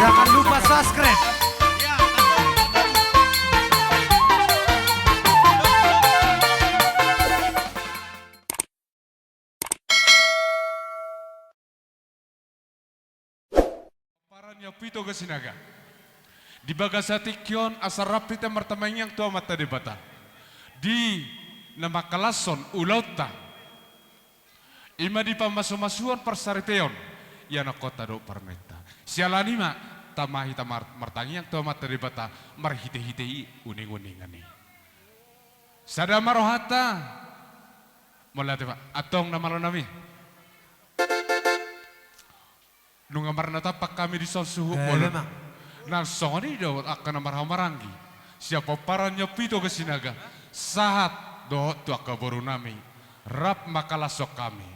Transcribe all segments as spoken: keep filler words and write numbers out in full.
Jangan lupa subscribe. Pomparan ni Ompu Ito Gasinaga. Di bagasan tingki on asa rap hita martangiang tu Amanta Debata. Di na mangkalashon ulaonta. I ma di pamasumasuon parsaripeon, ianakhonta dohot parumaenta. Siala ni i ma, tama hita mar-, martangiang tu Amanta Debata, marhitehite i uninguningan i. Sada ma rohanta. Mauliate ma, antong na malo nami. Nunga marnatampak hami dison suhut bolon. Nang songon i do angka na marhahamaranggi sian pomparan ni Ompu Ito Gasinaga, sahat dohot tu angka boru nami, rap mangkalashon hami.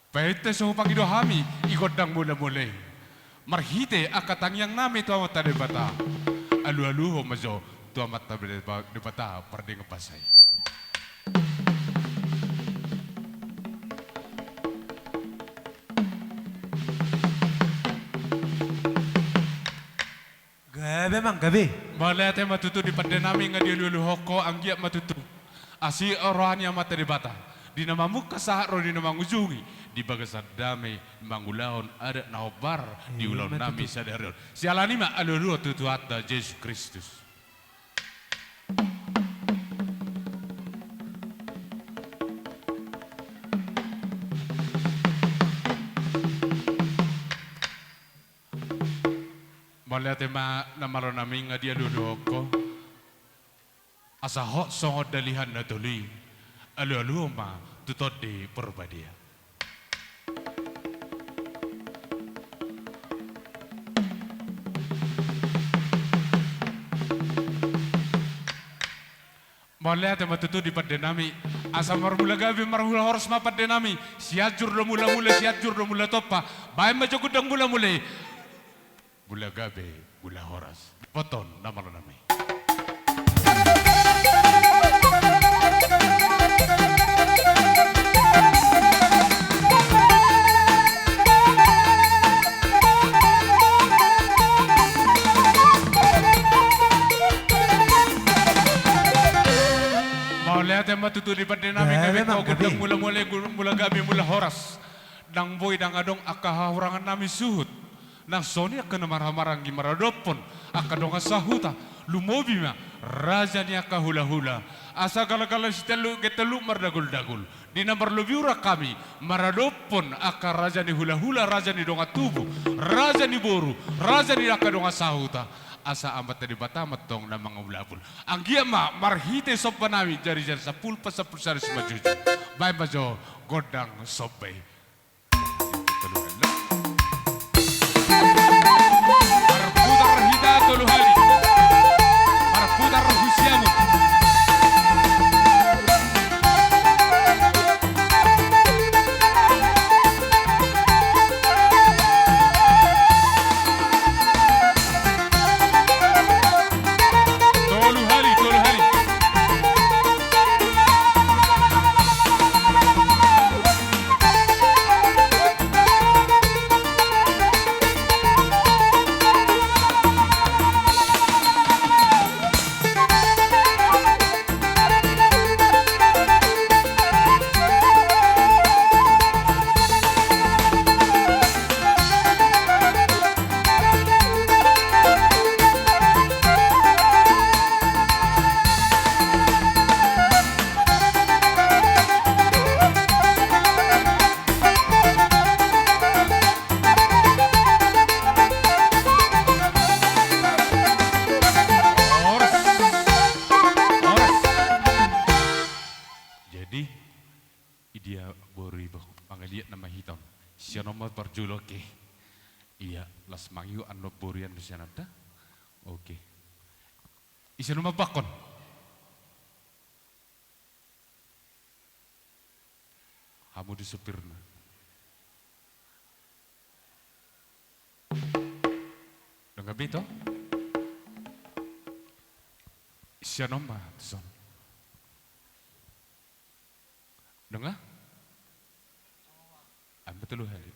Painte so hupangido hami i gondang mulamula i. Marhite angka tangiang nami tu Amanta Debata. Alualuhon ma jo tu Amanta Debata pardenggan basa i. Gabe amang, gabe. Mauliate ma tutu di pande nami, nga dialualuhon ho, anggiat ma tutu asi roha ni Amanta Debata di na mamungka sahat ro di na mangujungi, di bagasan dame mangulahon adat na hombar di ulaon nami sadari on. Siala ni i ma alualuhon tu Tuhanta Jesus Kristus. Mauliate ma na malo nami, nga dialualuhon ho. Asa hot songon dalihan na tolu i, alualuhon ma tu Tondi Porbadia. Mauliate ma tutu di pande nami, asa marmula gabe marmula horas ma pande nami, Sianjur do mulamula, Sianjur do mula tompa, baen ma jo gondang mulamula i. Mula gabe, mula horas. Dapothon na malo nami. Mauliate ma tutu di pande nami, gabe, gabe ma ho, gabe. Gondang mulamula, mula gabe, mula horas. Ndang boi, ndang adong angka hahurangan nami suhut. Nang songon i angka na marhahamaranggi maradophon angka dongan sahuta, lumobi ma raja ni angka hulahula. Asa galagala sitelluk, gentelluk mardaguldagul. Di na marlobi urang hami maradophon angka raja ni hulahula, raja ni dongan tubu, raja ni boru, raja ni angka dongan sahuta. Asa Amanta Debata ma antong na mangulahon. Anggiat ma marhite somba nami, jarijari sampulu pasampulu sada simanjujung. Baen ma jo gondang somba i. Marputar hita tolu hali. Marputar husiamun. Tolu hali, tolu hali. Horas. Horas. Jadi, idia boru i, bah, mangaliat nama hita on. Sian on ma parjolo, oke. Ia, las mangihut annon boru i annon sian on da. Oke. Ise nama pangkon? Hamu do supirna. Dang gabe to? Sian on ma tuson. Dang ah? Ampe tolu hali.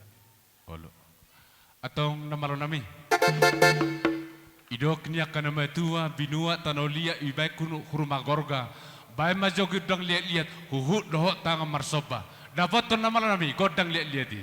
Olo. Antong na malo nami. Didok ni angka na matua, binua tano liat, ibaen hunu-, huruma gorga. Baen ma jogi gondang liat-liat, huhut dohot tangan marsomba. Dapothon nama nami gondang liat-liat i.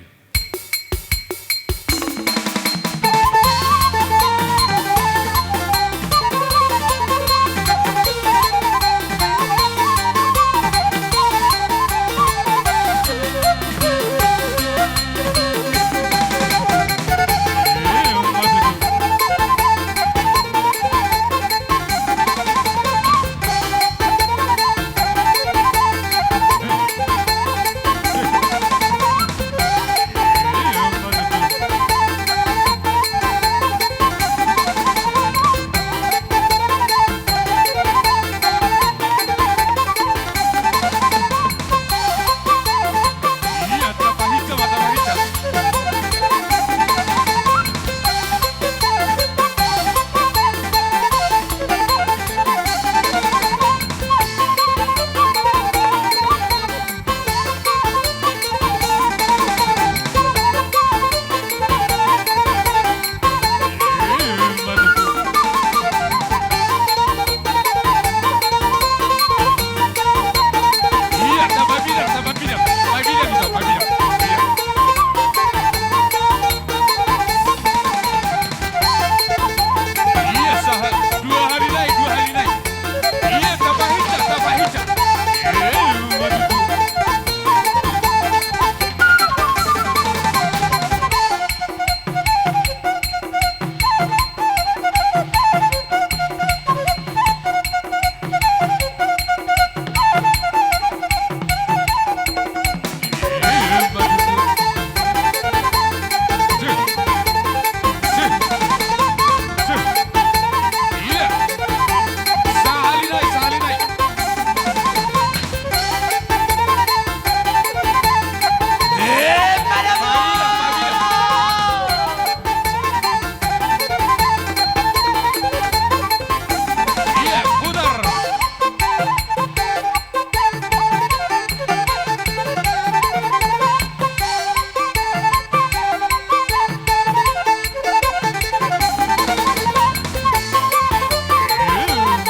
Iya, sahat. Dua hali nai, dua hali nai. Iya, tapahinsa, tapahinsa. Iya,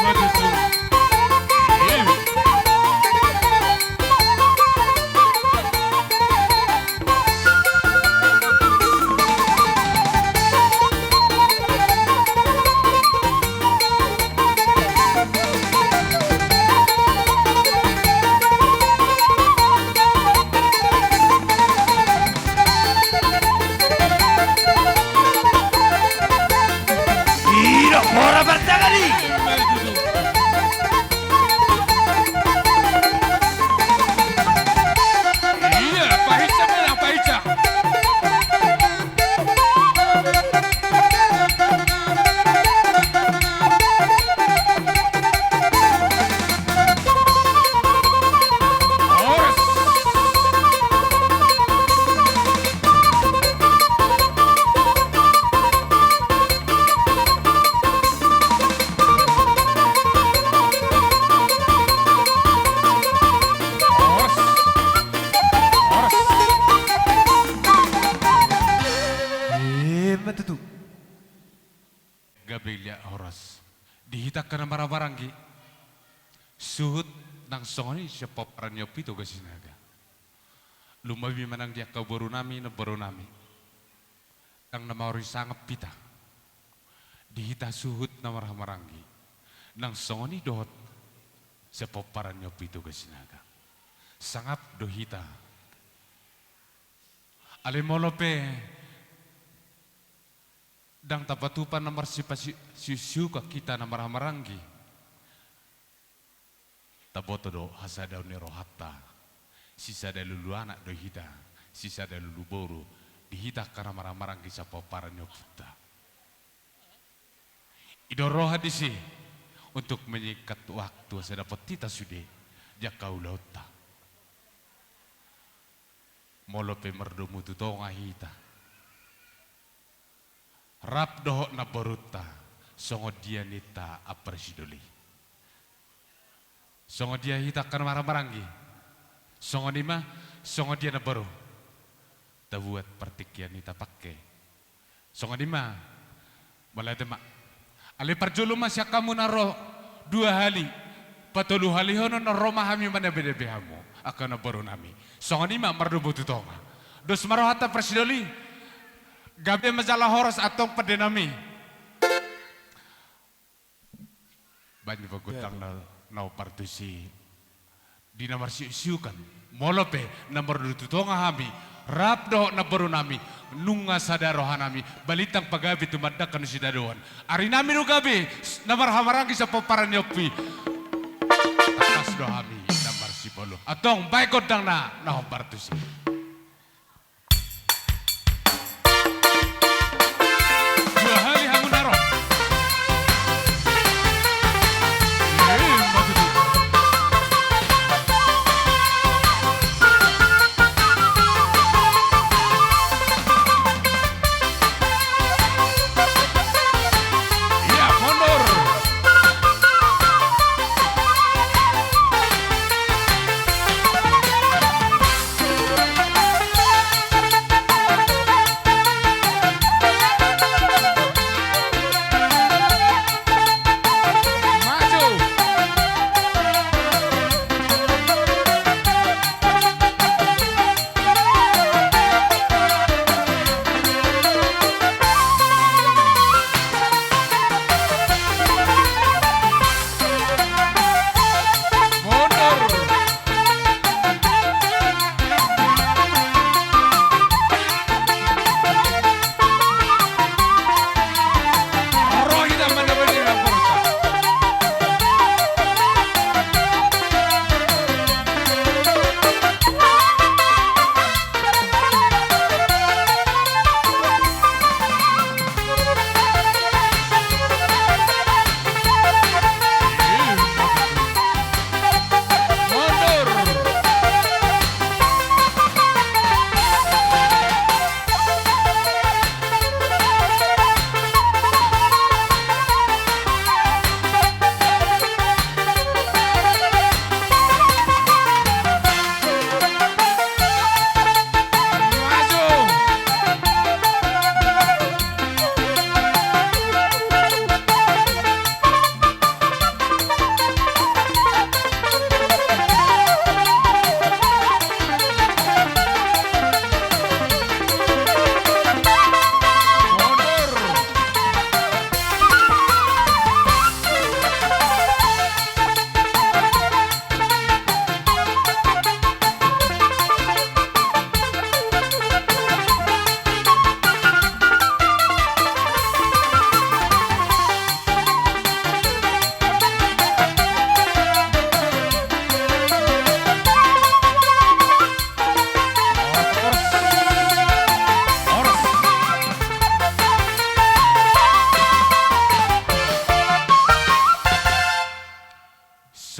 matutu. Ira, mora bertangan i. Iya, pahinsa, pahinsa. Ima tutu. Gabe liat horas. Di hita angka na marhahamaranggi. Suhut nang songon i sian pomparan ni ompu Toga Sinaga. Lumobi ma nang di angka boru nami, namboru nami. Nang na maori sangap hita. Di hita suhut na marhahamaranggi. Nang songon i dohot sian pomparan ni ompu Toga Sinaga. Sangap do hita. Alai molo pe ndang tapatupa na marsipasiuk-siukon hita na marhahamaranggi. Taboto do hasadaon ni rohanta. Sisada lulu anak do hita, sisada lulu boru, di hita angka na marhahamaranggi sian pomparan ni ompunta. I do roha disi untuk menyingkat waktu asa dapot hita sude di angka ulaonta. Molo pe mardomu tu tonga hita. Rap dohot namborunta, songon dia ninta ampara sidoli. Songon dia hita angka na marhahamaranggi. Songon i ma, songon dia namboru. Tabuat partingkian i tapangke. Songon i ma, Mauliate ma. Alai parjolo ma sian hamu na ro dua hali, patoluhalihonon, ro ma hami manabedabe hamu angka namboru nami. Songon i ma mardomu tu tonga. Dos ma rohanta parsidoli. Gabe ma jala horas antong pande nami. Baen ma gondang na, na hombar tusi. Di na marsiuksiukan, molo pe na mardomu tu tonga hami, rap dohot namboru nami, nunga sada roha nami, balintang pagabe tumandangkon sitadoan. Ari nami do gabe, s-, na marhahamaranggi sian pomparan ni ompu i. Tangkas do hami na marsipolo. Antong, baen gondang na, na hombar tusi. Dua hali hamu na ro. Eh, matutu. Iya, mundur.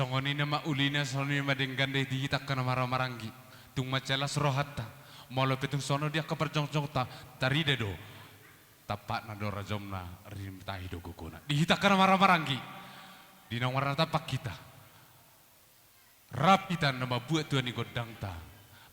Songon i nama ulina, songon i ma denggan di hita angka na marhahamaranggi. Tung mansai las rohanta. Molo pe tung songon i di angka parjongjongta, tarida do. Tampakna do rajomna, rimutahi do gogona. Di hita angka na marhahamaranggi. Di naung marnatampak hita. Rap hita na mambuat tua ni gondangta.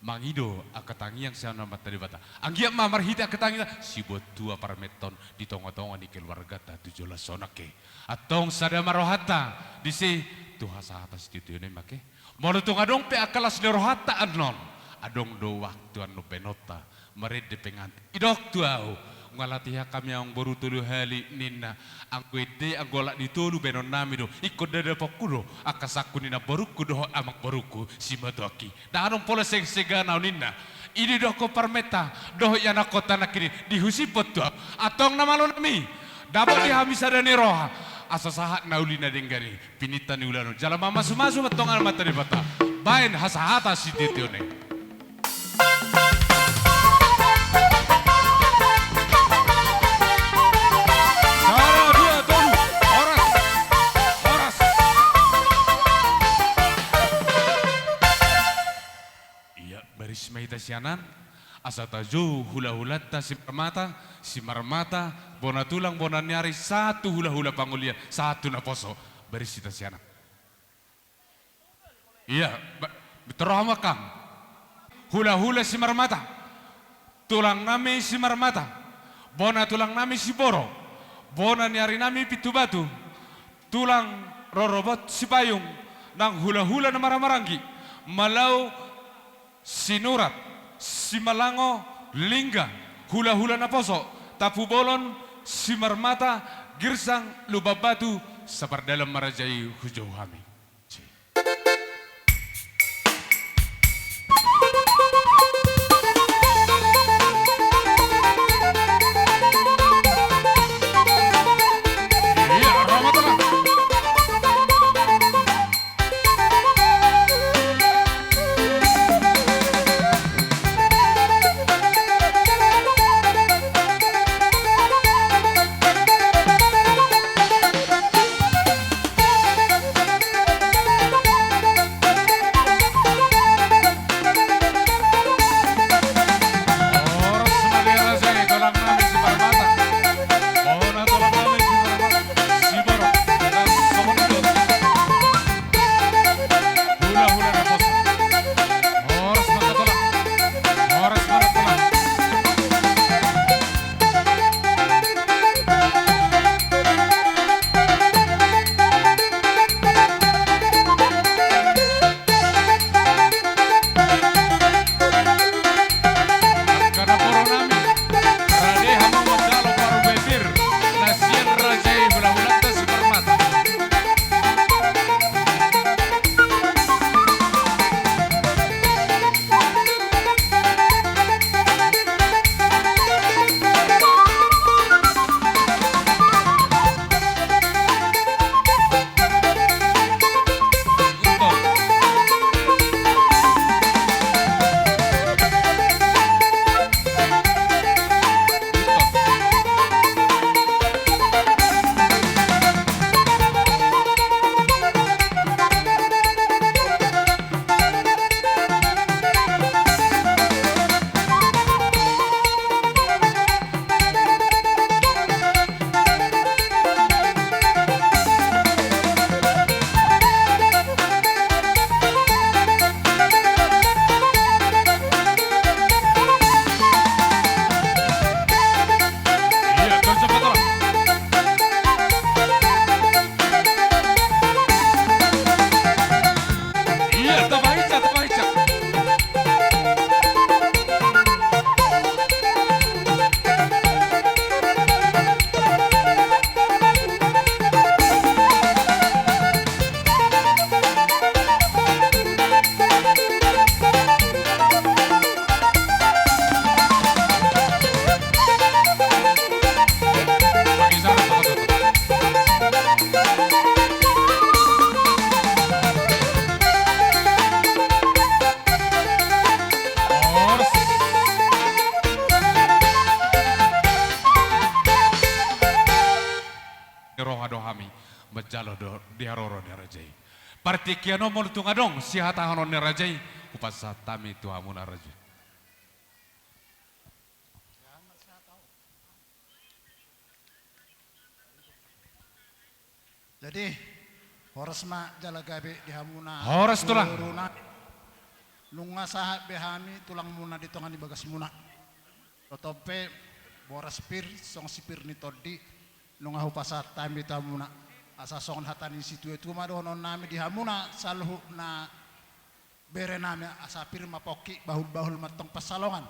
Mangido angka tangiang sian Amanta Debata. Anggiat ma marhite angka tangiangta, sibuat tua parmeton di tongatonga ni keluargata tu joloan on, ate. Antong sada ma rohanta, disi tu hasahatan sititi on i ma, ate. Molo tung adong pe angka las ni rohanta annon, adong do waktu annon baenonta. Marende pengantin. Didok tu ahu, nunga latihan hami amangboru tolu hali ninna. Anggo ende, anggo olat ni tolu baenonnami do. Ingkon dadaponku do angka sangku ni namborungku dohot amangborungku, simatuangki. Ndang adong pola sengsegana ninna. I do didokkon parmenta dohot ianakkonta nangkin i, dihusiphon tu ahu. Antong na malonami, dapot di hami sada ni roha. Asa sahat na uli na denggan i. Pininta ni ulaon jala mamasumasu ma antong Amanta Debata. Baen hasahatan sititi on i. Sada, dua, tolu. Horas. Horas. Ia, baris ma hita sian an. Asa tajou hulahulanta Simarmata, Simarmata, bona tulang, bona ni ari, sahat tu hulahula pangolian, sahat tu naposo. Baris hita sian an. Ia, ba-, torop ma hamu. Hulahula Simarmata. Tulangnami Simarmata. Bona tulangnami Siboro. Bona ni ari nami Pintu Batu, tulang rorobot Sipayung, nang hulahula na marhahamaranggi, Malau, Sinurat, Simalango, Lingga, hulahula Naposo, Tampubolon, Simarmata, Girsang, Lumbanbatu, sapardalan ma raja i hujou hami. Ni roha do hami manjalo do di haroro ni raja i. Partingkian on molo tung adong sihatahonon ni raja i, hupasahat hami tu hamuna raja. Jadi, horas ma jala gabe di hamuna. Horas, tulang. Nunga sahat be hami tulangmuna di tonga ni bagasmuna. Dohot pe boras pir, songon si pir ni tondi, nunga hupasahat hami tu hamuna. Asa songon hata ni situatua ma dohonon nami di hamuna saluhutna bere nami, asa pir ma pongki, bahulbahul ma tong pansalongan.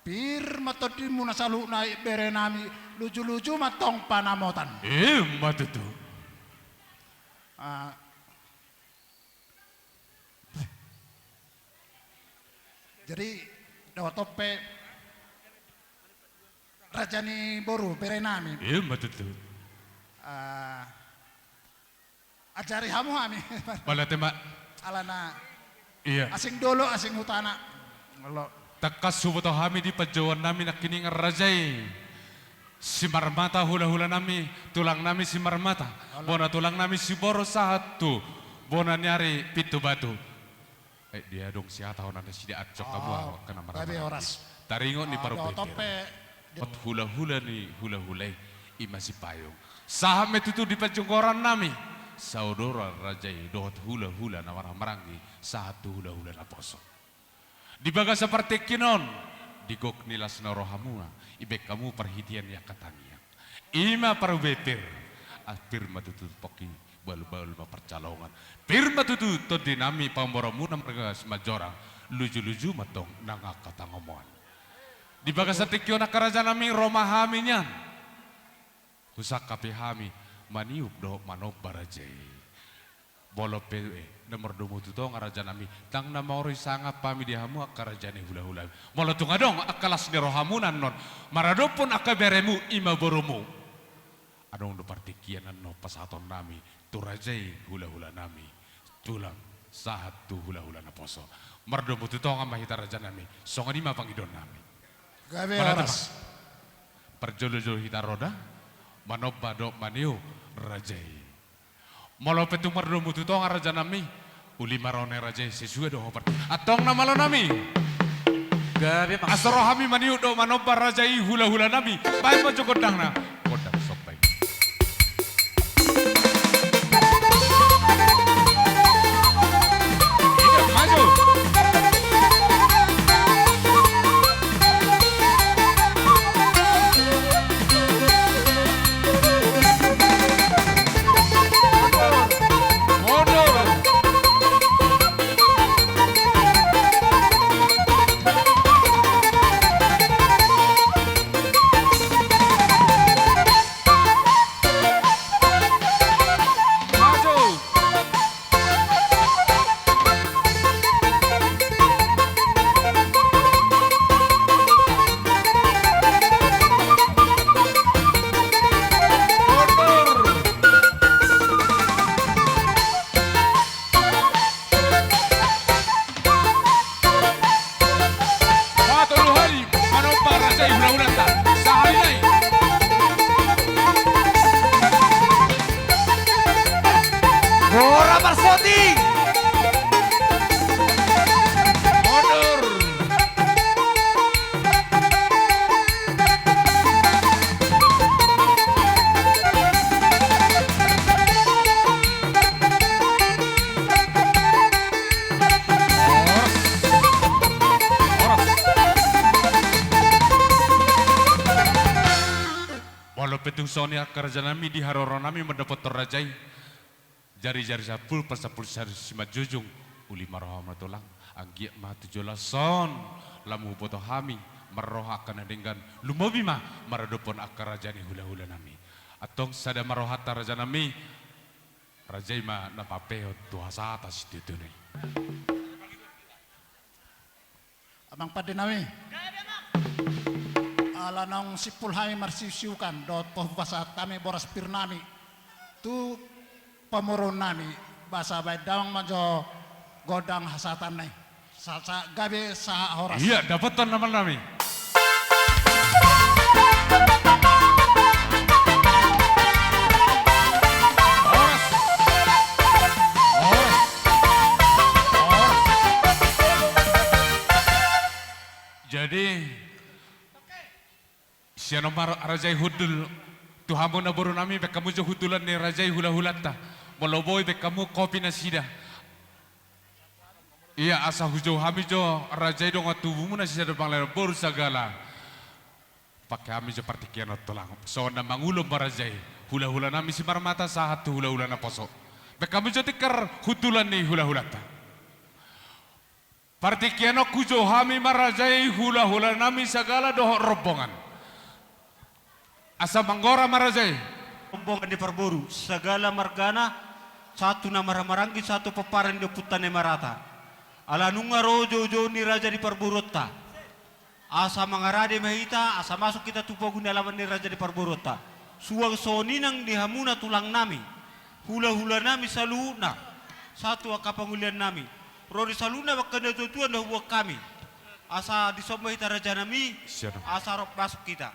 Pir ma tondimuna saluhutna i bere nami, lujuluju ma tong panamotan. Ima tutu. Ah. Jadi, dohot pe raja ni boru, bere nami. Ima tutu. Ah, ajari hamu hami. Mauliate ma. Alana. Ia. Asing dolok, asing hutana. Olo. Tangkas huboto hami di panjouon nami nangkiningan raja i. Simarmata hulahula nami, tulang nami Simarmata. Olo. Bona tulang nami Siboro sahat tu bona ni ari Pintu Batu. Eh, dia adong sihatahonon nasida, ancok hamu, oh, angka na marhaha-maranggi. Horas. Taringot ni, ah, parubahit dohot pe. Dohot hulahula ni hulahula i, ima Sipayung. Sahat ma i tutu di panjonggoran nami. Saodoran raja i dohot hulahula na marhaha-maranggi, sahat tu hulahula naposo. Di bagasan partingkian on, di gok ni las ni rohamuna, dibaen hamu parhitean ni angka tangiang. I ma parubepir. Ah, pir ma tutu pongki, bahulbahul ma parcalongan. Pir ma tutu tondinami pamoruonmuna marga Simanjorang. Lujuluju ma antong nang angka tangomoan. Di bagasan tingki on angka rajanami, ro ma hami nian. Husangkapi hami maniup dohot manomba raja i. Molo pe, eh, na mardomu tu tonga rajanami, ndang na mauri sangap hami di hamu angka raja ni hulahula. Molo tung adong angka las ni rohamuna annon maradophon angka beremu, i ma borumu, adong do partingkian annon pasahatonnami tu raja i hulahulanami, tulang sahat tu hulahula naposo. Mardomu tu tonga ma hita rajanami, songon i ma pangidoannami. Gabe. Molo horas. Parjolo jo hita ro da manomba dohot maniup raja i. Molo pe tung mardomu tu tonga rajanami, uli ma roha ni raja i sesuai dohot parti. Antong na malonami. Gabe maksud. Asa ro hami maniup dohot manomba raja i hulahulanami. Baen ma jo gondangna. Gondang somba i. Hidup maju. Sahali nai. Bora marsoting. Mundur. Molo pe tung songon i angka rajanami, di haroronami mandapothon raja i. Jarijari sampulu, pasampulu sari simanjujung, uli ma roha ma tulang, anggiat ma tu joloan on, lam huboto hami, marroha angka na denggan, lumobi ma, maradophon angka raja ni hulahulanami. Antong sada ma rohanta rajanami, raja i ma na pampehon tu hasahatan situtuna i. Amang pande nami. Ala naung simpul hami marsiusiukan dohot pasahat hami boras pir nami tu pamoruon nami, asa baen damang ma jo gondang hasahatan nai. Sa, sa, gabe sahat horas. Iya, dapothon nama nami. Horas. Horas. Horas. Jadi, sian on ma raja i hundul tu hamu na boru nami, baen hamu jo hundulan ni raja i hulahulanta. Molo boi baen hamu kopi nasida. Iya, asa hujou hami jo raja i dongan tubumuna sisada banglae boru sagala. Pake hami jo partingkian on tulang. Songon na mangulon ma raja i. Hulahula nami Simarmata sahat tu hulahula naposo. Baen hamu jo tikar hundulan ni hulahulanta. Partingkian on hujou hami ma raja i hulahula nami sagala dohot rombongan. Asa manggora ma raja i. Rombongan ni parboru, sagala margana, sahat tu na marhahamaranggi, sahat tu pomparan ni ompunta na i marata. Ala nunga ro joujou ni raja ni parboruonta. Asa mangarade ma hita, asa masuk hita tu pogu ni alaman ni raja ni parboruonta. Suang songon i nang di hamuna tulang nami, hulahula nami saluhutna, sahat tu angka pangulian nami. Ro di saluhutna angka natuatua na huboan hami. Asa dison ma hita raja nami, asa ro masuk hita.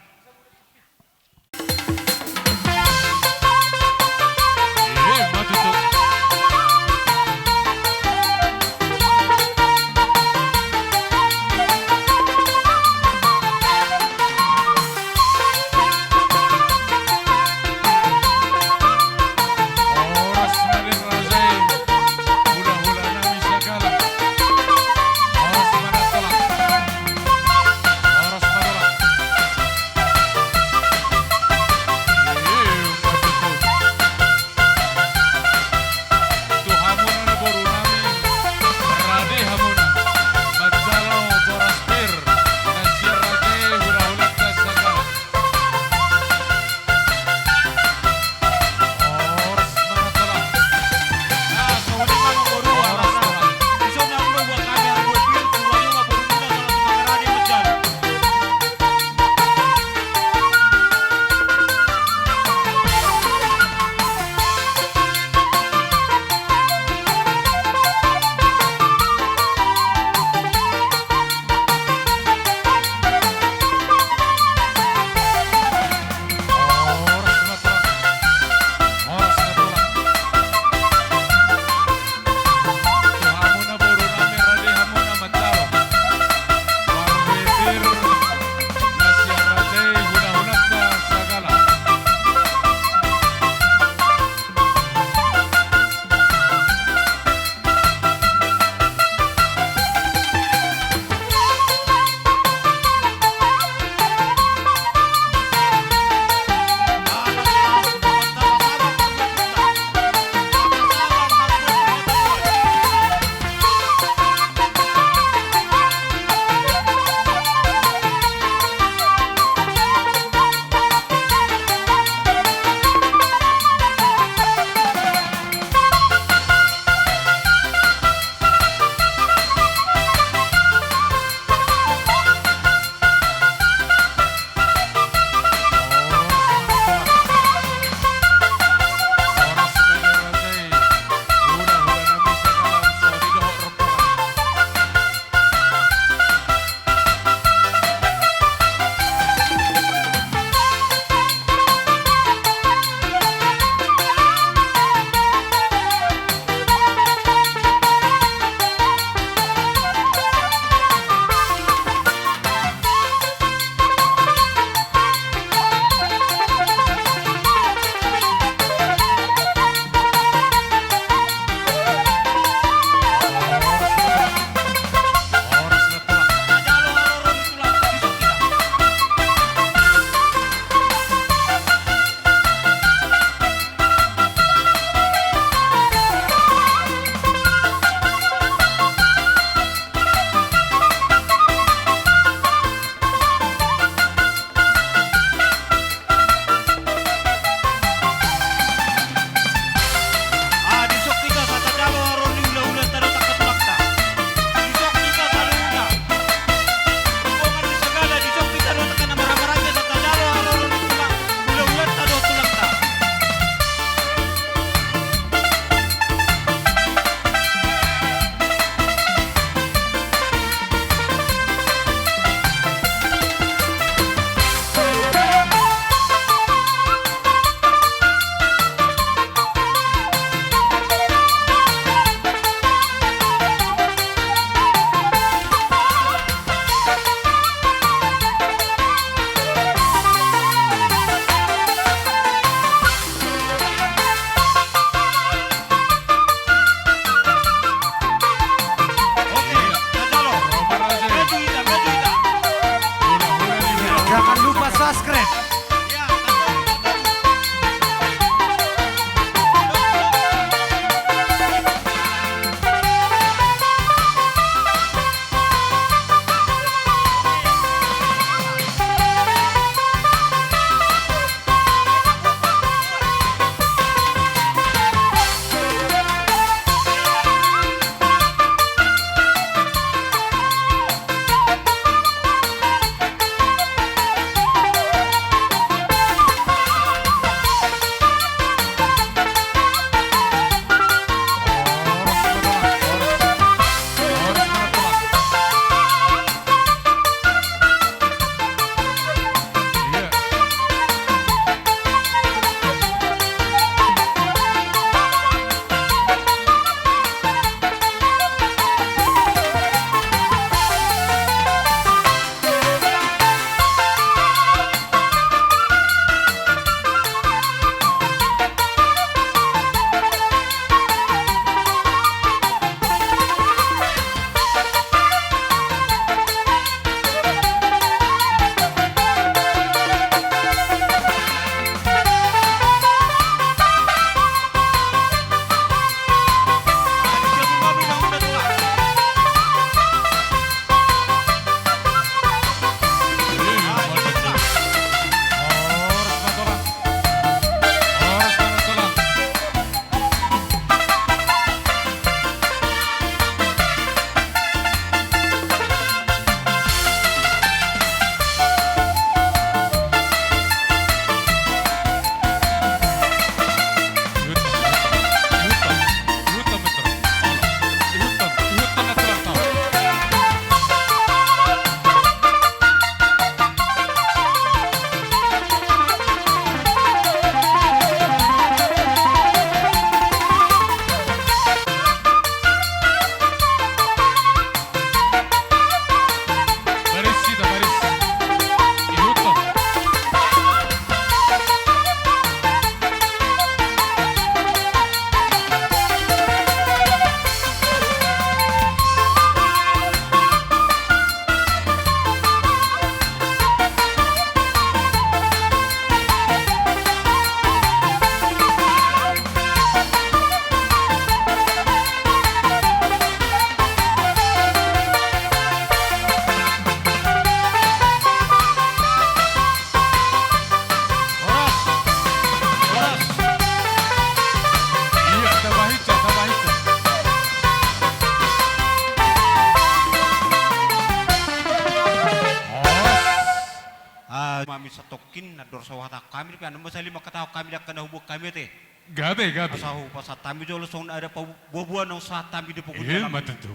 Asa huhatahon hami dope, annon ma sahali mangkatahon hami di angka na huboan hami ate. Gabe, gabe. Asa hupasahat hami jolo songon adat paboa-boa naung sahat hami di pogu ni halak i. Ima tutu.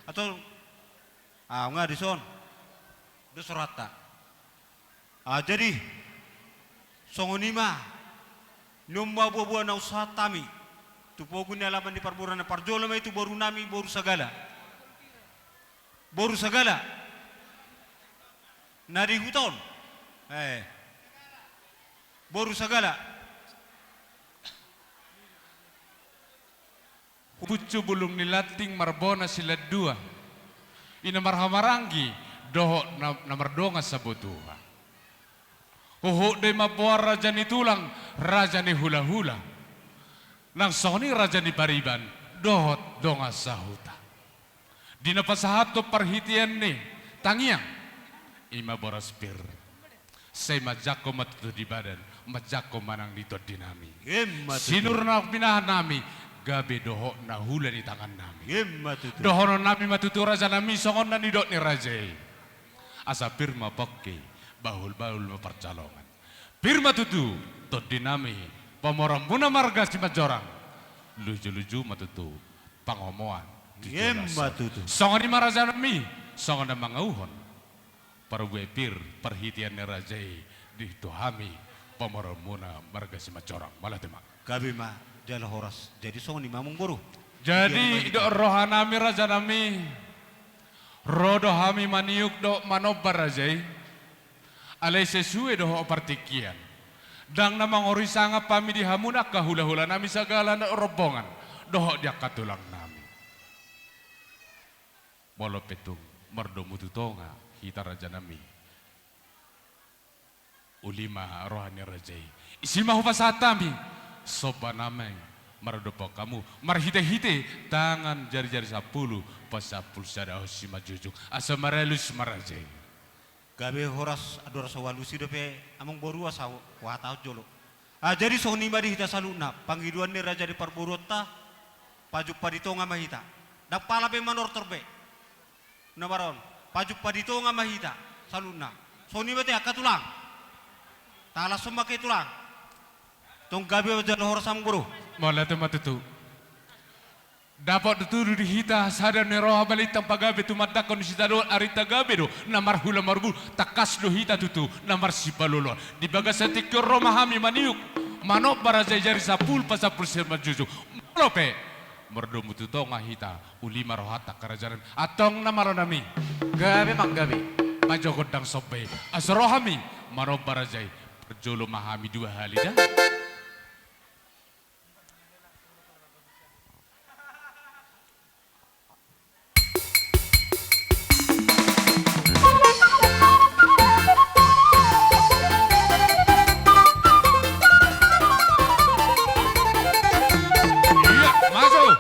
Atau, ah, nga dison. Dos rohanta. Ah, jadi, songon i ma, annon ma boa-boa naung sahat hami tu pogu ni alaman ni parboruon, na parjolo ma i tu boru nami, boru Sagala. Boru Sagala. Na di huta on. Eh. Boru Sagala. Puncu bulung ni lanting marbona silandua. I na marhahamaranggi dohot na, na mardongan sabotoan. Huhut do i mamboan raja ni tulang, raja ni hulahula. Nang songon i raja ni pariban, dohot dongan sahuta. Di na pasahathon parhitean ni tangiang, i ma boras pir. Sai manjangkon ma tutu di badan, manjangkon ma nang di tondi nami. Ima tutu. Sinur na pinahan nami, gabe dohot na hula ni tangan nami. Ima tutu. Dohonon nami ma tutu raja nami songon na nidok ni raja i. Asa pir ma pongki, bahul-bahul ma parjaloan. Pir ma tutu, tondi nami, pamoruonmuna marga Simanjorang. Luju-luju ma tutu, pangomoan. Ima tutu. Songon i ma raja nami, songon na mangauhon. Parbue pir, parhitean ni raja i, di tu hami, pamoruonmuna marga Simanjorang. Mauliate ma. Gabe ma, jala horas. Jadi songon i ma amangboru. Jadi, didok roha nami raja nami. Ro do hami maniuk dohot manomba raja i. Alai sesuai dohot partingkian. Ndang na mangorui sangap hami di hamuna angka hula-hula nami sagala na rombongan. Dohot di angka tulang nami. Molo pe tung mardomu tu tonga hita raja nami. Uli ma roha ni raja i. Disi ma hupasahat hami somba nami maradophon hamu marhite-hite tangan jari-jari sampulu pasampulu sada on simanjujung. Asa maralus ma raja i. Gabe horas, andorang so hualusi dope amangboru asa huhatahon jolo. Ah, jadi songon i ma di hita saluhutna, pangidoan ni raja ni parboruonta, pajumpa di tonga ma hita. Ndang pala be manortor be. Na maraon, pajumpa di tonga ma hita saluhutna. Songon i ma ate angka tulang. Talashon ma angka tulang. Tong gabe jala horas amangboru. Mauliate ma tutu. Dapot do tutu di hita sada ni roha balintang pagabe tumandangkon di sitadoan, arinta gabe do na marhula marbulu, tangkas do hita tutu na marsipaloloan. Di bagasan tingki on ro ma hami maniuk manomba raja i jari sampulu pasampulu simanjujung. Molo pe mardomu tu tonga hita, uli ma rohanta angka raja nami. Antong na malo nami. Gabe manggabe. Pajogot ndang somba i. Asa ro hami manomba raja i. Parjolo ma hami dua hali da. Iya, masuk.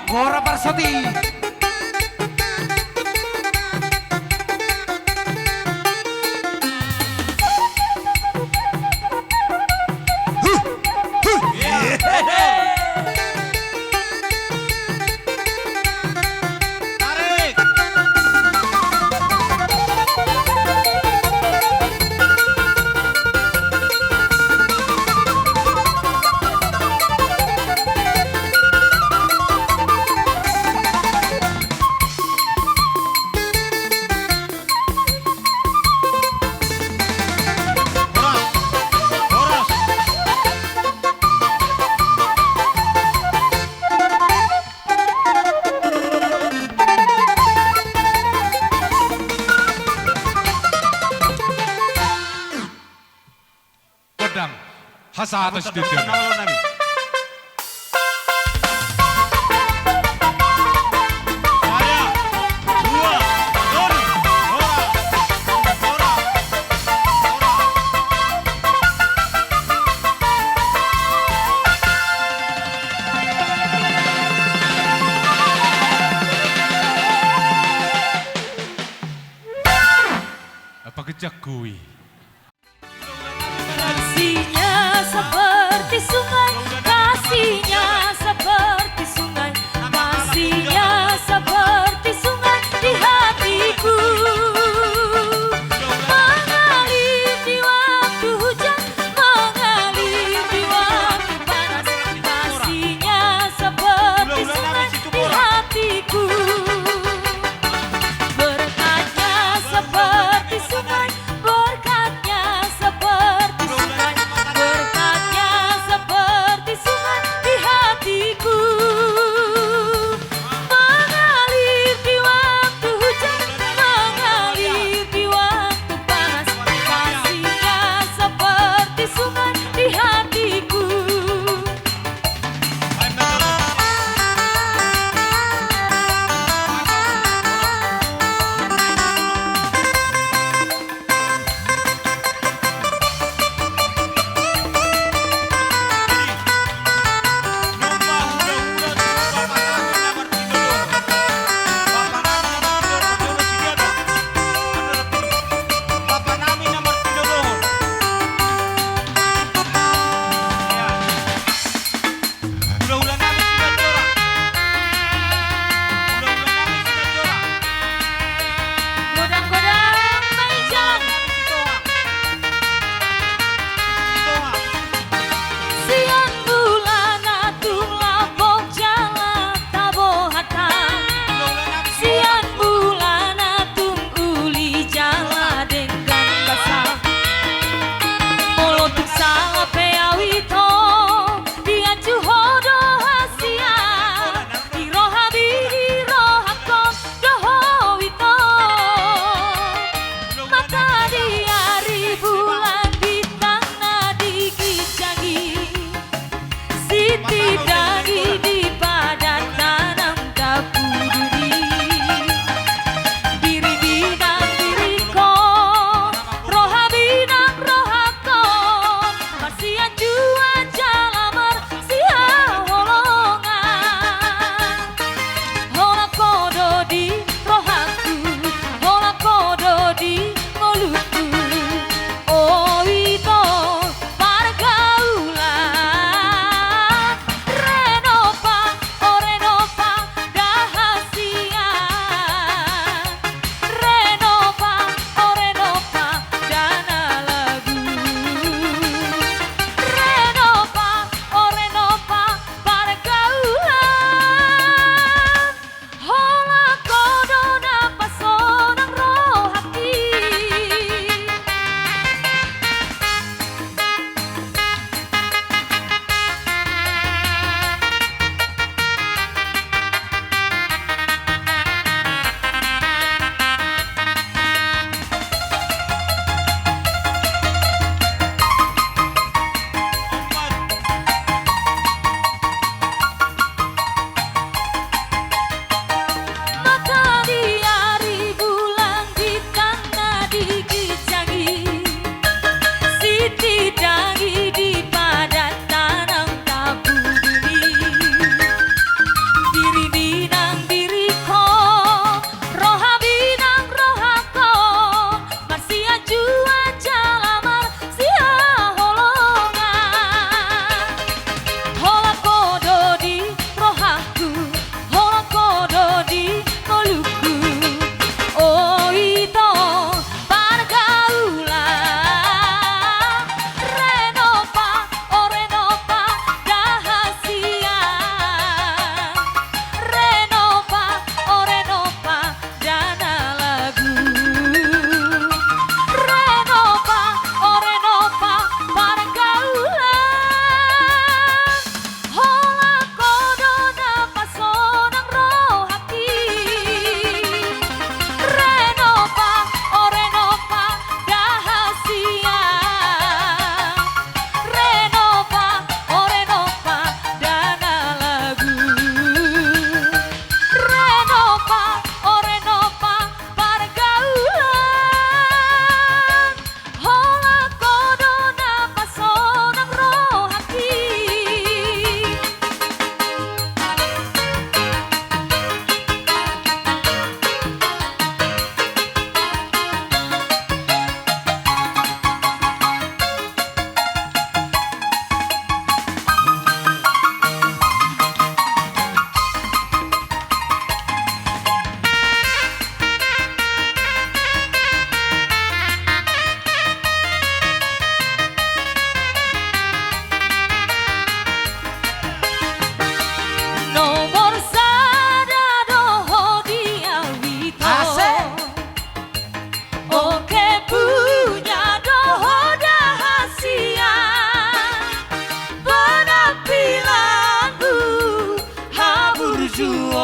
Gora Parsati. Gondang, hasa atas tujuan. Apa kejak kui? Kasihnya seperti sungai, kasihnya seperti sungai, kasihnya seperti sungai di hatiku. Mengalir di waktu hujan, mengalir di waktu panas, kasihnya seperti sungai di hatiku. Berkatnya seperti sungai, berkat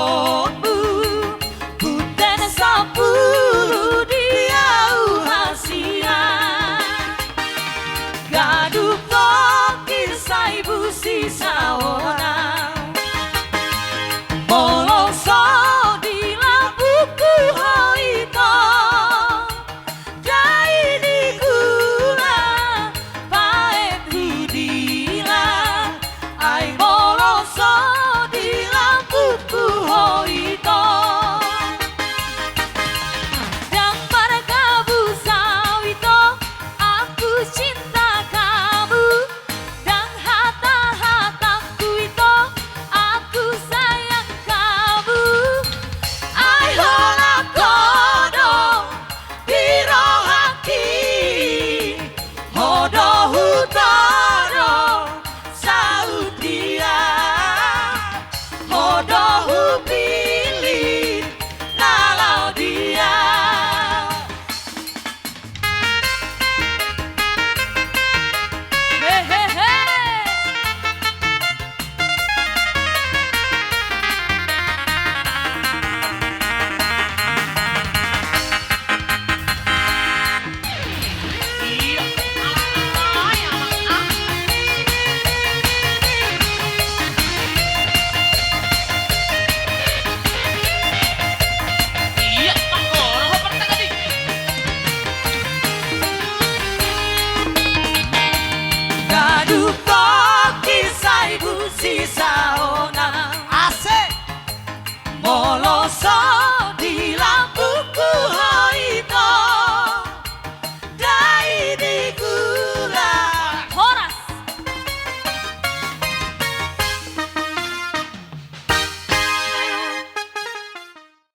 Ombu, punten sampulu di ahu hasian. Gadup tongkin sai busi saonang. Molo so di lambungku ho ito, dai ningkula paet hudila, ai molo so di lambungku ho ito. Ndang margabus au ito, aku cinta kamu. Ndang hata-hatangku ito, aku sayang kamu. Ai holan ho do di rohangki, ho do hutodong saut dia, ho do hupillit na laho dia. Gadup tongkin sai busi saonang. Asik. Molo so